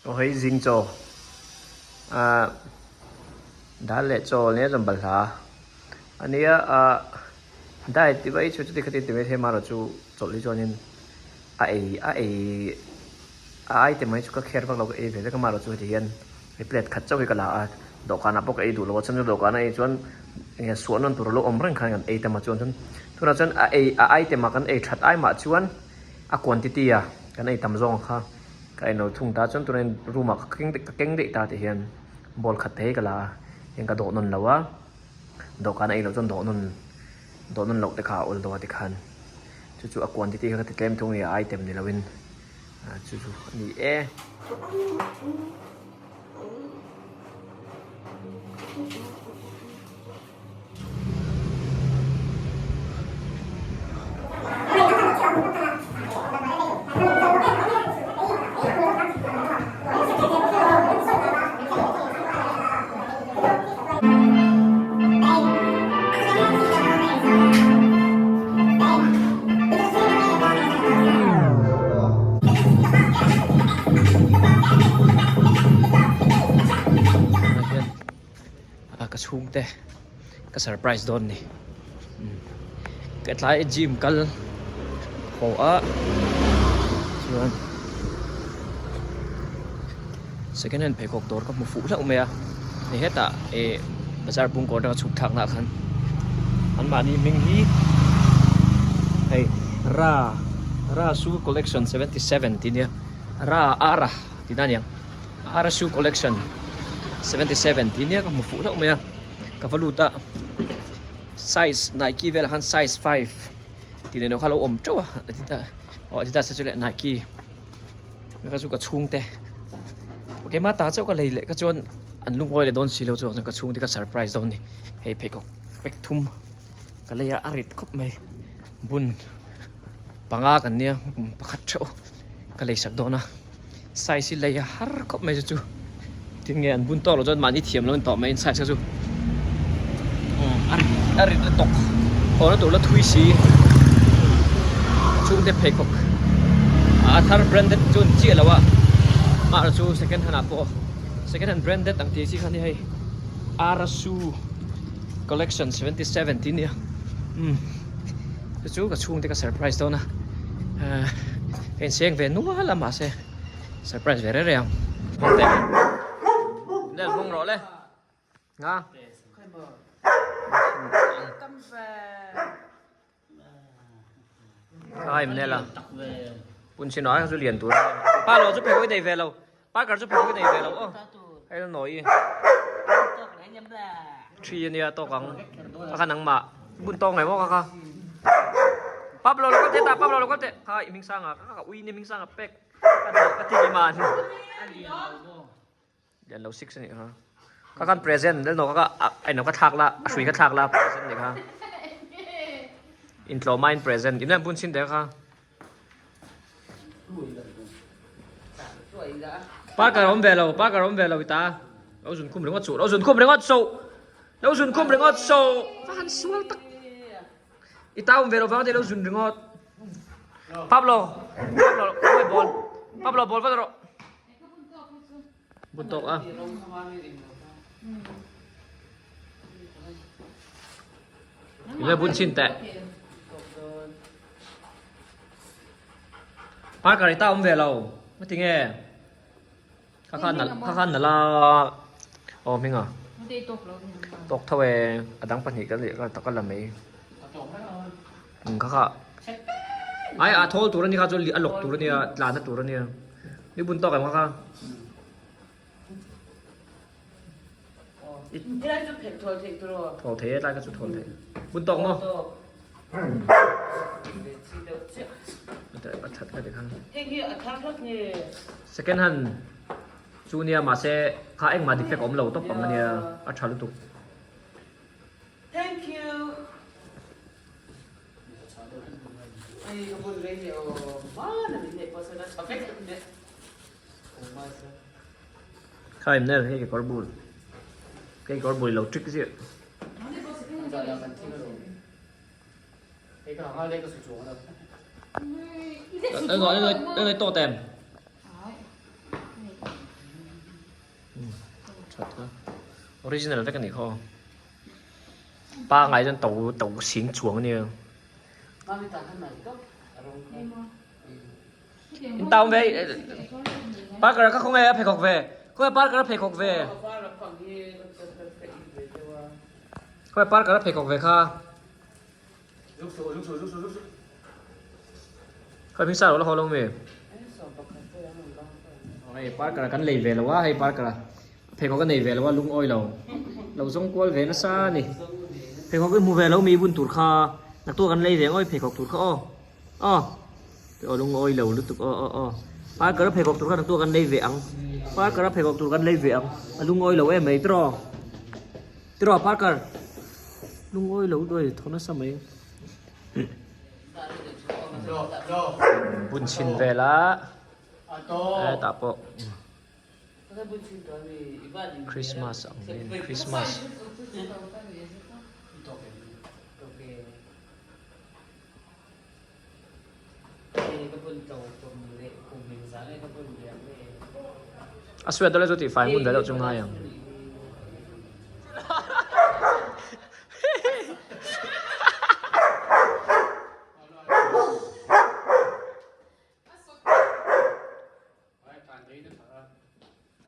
Aw hei zing chaw ah dal leh chaw nia chuan balhla a nia ah diet tih mai chu chuti khati ti mai thei amaherawh chu chawlh hi chuanin a ei a ei a item mai chu ka care vak lo ka ei ve vek amaherawh chu heti hian hei plate khat chauh hi ka la a dawhkanah pawh ka ei duh lo a chhan chu dawhkana ei chuan enge suah nawn tur a lo awm reng khan kan ei tam a chuan chuan tunah chuan a ei a item a kan ei that ai mah chuan a quantity a kan ei tam zawng kha. Ka en lo thung ta chuan tunah hian room ah ka keng ka keng daih ta tih hian ball khat te hi ka la a heng ka dawh nawn lo a dawhkan a ei loh chuan dawh nawn dawh nawn loh te kha a awl dawn a tikhan chu chu a quantity kha ka ti tlem thung a ni a item ni lo in chu chu a ni e. Ka chhungte ka surprise dawn ni ka tlai gym kal haw a chuan second hand pheikhawk dawr ka hmu fuh hlauh mai a hei hetah ih bazar bung kawr atanga chhuk thlak nah khan an mahni hming hi hei ra ra shoe collection 77 tih ania ra ara tih na aniang. Arasu collection 77 tih nia ka hmu fuh hlauh mai a ka va lut a size Nike velah khan size 5 tih leh kha a lo awm teuh a adidas aw adidas te chu leh Nike ka chu ka chhungte keimah ta chauh ka lei leh kha chuan an lungawi leh dawn si lo chuan ka chhungte ka surprise dawn a ni hei pheikhawk pack thum ka lei a a rit khawp mai bun panga kan nia pakhat theuh ka lei sak dawn a. Size hi lei a har khawp mai chu chu tin nge an bun tawk loh chuan mahni thiam lo an tawh mai in size kha chu a rit a rit lutuk haw na tur la thui si chhungte pheikhawk a thar branded chu an chiah lo a mahra chu second hand ah pawh second hand branded ang tih chi kha a ni hei Arasu collection 77 tih a nia umm chu chu ka chhungte ka surprise dawn a ahh ka inseng ve nual a mahse surprise ve reng reng ang nel hmang rawh le nga ai nel a pun chin ah chu lian tur pa lo chu phei nei ve lo Parker chu phei nei ve lo aw hei la nawi thi ania tawk ang a kha nangmah bun tawk ngai maw ka kha Pablo lo kal teh ta Pablo lo kal teh kha i hming sanga ka ka ui ni hming sanga pek ka ka ti man lian lo six ani kha ka kan present lel no ka ka ai no ka thlak la a hrui ka thlak la present ni kha in tlawma in present in bun chin te kha Parker awm ve lo, Parker awm ve lo i ta. Lo zun khum ringawt suh, lo zun khum ringawt suh. Lo zun khum ringawt suh. Va han sual tak. I ta awm ve lo vang te lo zun ringawt. Pablo, Pablo, khawi ball. Pablo ball vat rawh. Bun tawk a. Ila bun chin teh. Parker i ta awm ve lo. Ngati nge? Kha kha nal kha kha nala aw hming a. Tawk tho e a dang pahnih ka leh ka la mai. Kha kha ai a thawl tur ani kha chu a lawk tur ania tlan na tur ania. Ni bun tawk em kha kha. Thawl thei e tlai kha chu thawl thei. Bun tawk maw? A that kha tikhan. Second hand chu nia mahse kha engmah defect awm lo tawp ang ania a tha lutuk. Thank you. Ai ka bun rei leh aw mana min neih pawh sawn a tha vek ang le. Kha im nel hei kekawr bul kekawr bul lo trick ziah. Ê ngồi ngồi ngồi to tem. That kha. Original vek a nih kha aw. Pangai chuan to to sing chuang a nia. In town ve Parker kha khawnge a pheikhawk ve. Khawnge Parker a pheikhawk ve. Khawnge Parker a pheikhawk ve kha. Khawi hming sa lo la haw lo mi. Hei Parker kan lei ve lo a hei Parker a pheikhawk a nei ve lo a lungawi lo lo zawng kual ve nasa a ni pheikhawk i hmu ve lo mi bun tur kha naktuah kan lei ve ang aw i pheikhawk tur kha aw aw aw lungawi lo lutuk aw aw aw Parker a pheikhawk tur kha naktuah kan lei ve ang Parker a pheikhawk tur kan lei ve ang a lungawi lo em mai tiraw. Tiraw Parker? Lungawi lo duai thaw nasa mai. Bun chhin vel a hetah pawh Christmas ang mai a ni Christmas. A suat deuh lai chu tihfai hmun ve deuh chu ngai ang.